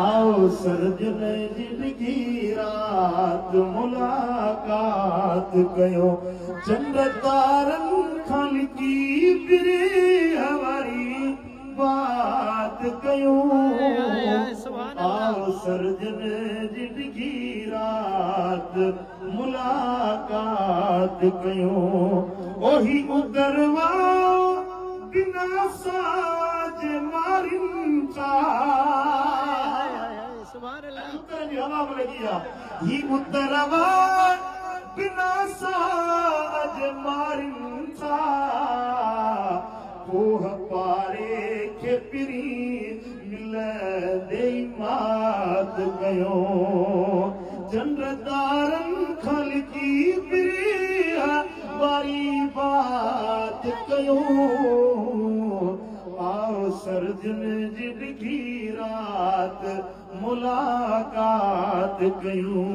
آئو سرجن جي ڊگهي رات ملاقات ڪيون. چنڊ تارن کان لڪي پرينء واري بات ڪيون. آئو سرجن جي ڊگهي رات ملاقات ڪيون. اوهي اتر واء بنا ساز مارين ٿا. اتر جي هوا به لڳي آ. هي اتر واء بنا ساز مارين ٿا. ڪوهه پاري کي پرين ملندي ئي مات ڪيون. چنڊ تارن کان لڪي پرينء واري بات ڪيون. آء سرجن جي ڊگهي رات ملاقات ڪيون.